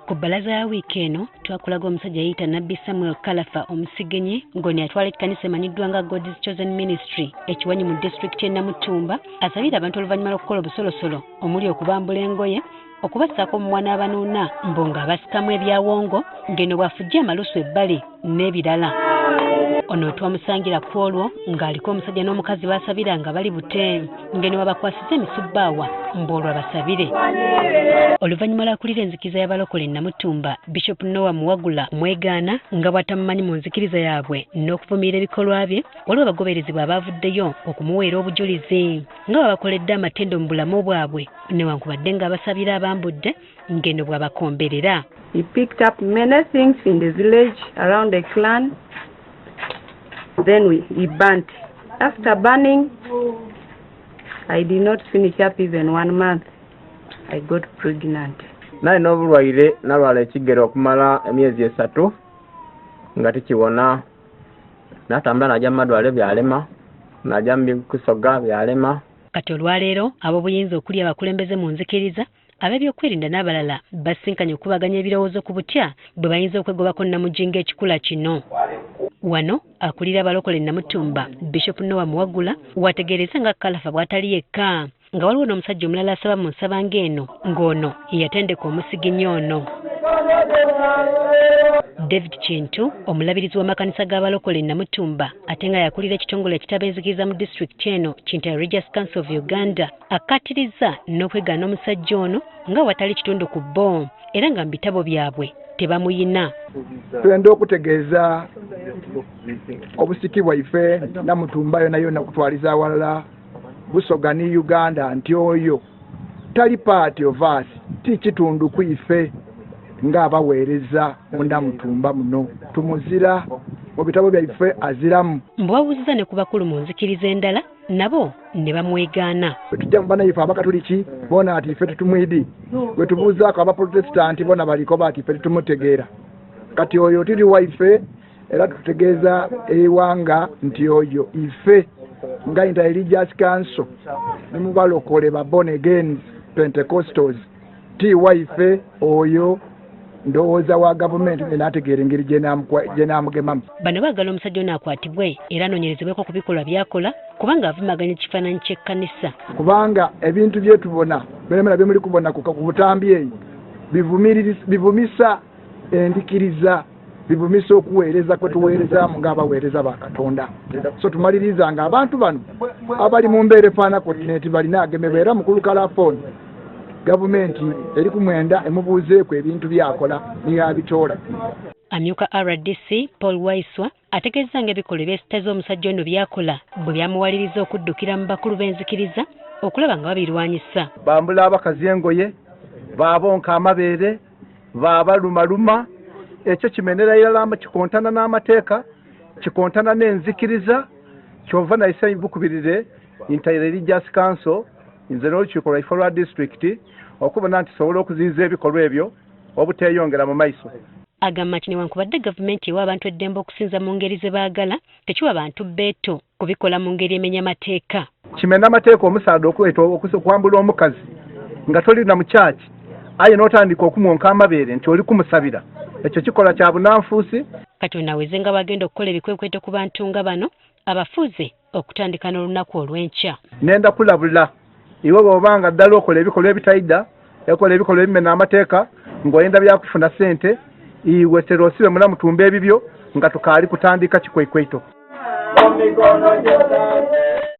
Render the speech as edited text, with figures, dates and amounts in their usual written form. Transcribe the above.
Ku bbalaza ya wiiki eno twakulaga omusajja yeeyita Nabbi Samuel Kalafa Omusigenyi ng'ono yatwala ekkanisa emanyiddwa nga God's Chosen Ministry ekiwanyi mu disitulikiti y'e Namutumba asabire abantu oluvannyuma lw'okukola obusolosolo omuli okubambula engoye okubassaako omumwa n'abanuuna mbu ng'abasikamu ebyawongo ng'eno bw'afujja amalusu ebbali n'ebirala. Ono twamusangira ku olwo ng'aliko omusajja n'omukazi b'asabira nga bali bute ng'eno babakwasiza emisubbaawa mbu olwo abasabire. Oluvannyuma lw'akulira enzikiriza y'abalokole e Namutumba, Bishop Noah Muwagula kumwegaana nga bw'atamumanyi mu nzikiriza yaabwe n'okuvumirira ebikolwa bye, waliwo abagoberezi bwe abaavuddeyo okumuweera obujulizi nga bw'abakoledde amatendo mu bulamu bwabwe newankubadde ng'abasabira abambudde ng'eno bw'abakomberera. He picked up many things in the village around the clan. Then he burnt. After burning, I did not finish up even one month. I got pregnant. Nali n'obulwaire, nalwala ekigere okumala emyezi esatu nga tikiwona. Natambula naja mu madwaliro byalema, naja mu bikusoga byalema. Kati olwaleero ab'obuyinza okuli abakulembeze mu nzikiriza, ab'ebyokwerinda n'abalala basisinkanye okukubaganya ebirowoozo ku butya bwe bayinza okwegobako nnamujinga ekikula kino. Wano akulira abalokole Namutumba, Bishop Noah Muwagula, wategeereza nga Kalafa bw'atali yekka nga waliwo n'omusajja omulala asaba mu nsaba ng'eno ng'ono ye yatendeka omusiginyi ono. David Kintu, omulabirizi w'amakanisa g'abalokole Namutumba ate nga yakulira ekitongole ekitaba enzikiriza mu disitulikiti eno Kintu Religious Council of Uganda, akkaatirizza n'okwegaana omusajja ono nga watali kitundu ku bo era nga mu bitabo byabwe tebamuyina. Twenda okutegeeza obusiki bwaife Namutumba yona yona kutwaliza awalala Busoga ni Uganda nti oyo tali part of us, ti kitundu ku ife ng'abaweereza mu Namutumba muno, tumuzira mu bitabo byaife aziramu. Mbu babuuzizza ne ku bakulu mu nzikiriza endala nabo ne bamwegaana. Bwe tujja mu bannaife Abakatuliki boona ati ife tetumwidi, bwe tubuuzaako Abaprotestanti bona baliko baati ife tetumutegeera. Kati oyo tiri waife era tutegeeza eiwanga nti oyo ife nga Inter-Religious Council ne mu balokole ba born again Pentecostals ti waife oyo. Ndowooza wa gavumenti enaategeera engeri gyenaamugemamu. Bano baagala omusajja ono akwatibwe era anoonyerezebweko ku bikolwa by'akola kubanga avumaganya ekifaananyi ky'ekkanisa. Kubanga ebintu byetubona byona byemuli kubona ku butambi eyo bivumisa endikiriza, bivumisa okuweereza kwe tuweerezaamu ng'abaweereza ba Katonda. So tumaliriza nga abantu bano abali mu mbeera efaanako nti balina agemebwa era mukulu Kalafooni gavumenti eri kumwenda emubuuzeeko ebintu byakola niyabitoola. Amyuka RDC Paul Waiswa ategeezza ng'ebikolwa ebyesitaza omusajja ono byakola bwe byamuwaliriza okuddukira mu bakulu b'enzikiriza okulaba nga babirwanyisa. Bambula abakazi engoye, baabonka amabeere, baabalumaluma. Ekyo kimenera irala, kikontana n'amateeka, kikontana n'enzikiriza. Kyova naise bukubirire Inter-Religious Council, nze n'olukiiko lwaife olwa disitulikiti, okubona nti tusobola okuziyiza ebikolwa ebyo obuteeyongera mu maiso. Agamba nti newankubadde gavumenti ewa abantu eddembe okusinza mu ngeri ze baagala, tekiwa bantu bbeeto kubikola mu ngeri emenya mateeka. Kimena amateeka omusaadha okuleeta okwambula omukazi nga toli na mukyaki, aye n'otandika okumwonka amabeere nti oli kumusabira. Ekyo kikola kya bunanfuusi. Kati ono aweze nga bw'agenda okukola ebikwekweto ku bantu nga bano abafuze okutandika n'olunaku olw'enkya. Nenda kulabula iwe bw'obanga ddala okola ebikolwa ebitaida, ekola ebikolwa ebimena amateeka ng'oyenda byakufuna sente, iwe tera osibe mulamutumba ebibyo nga tukaali kutandika kikwekweto.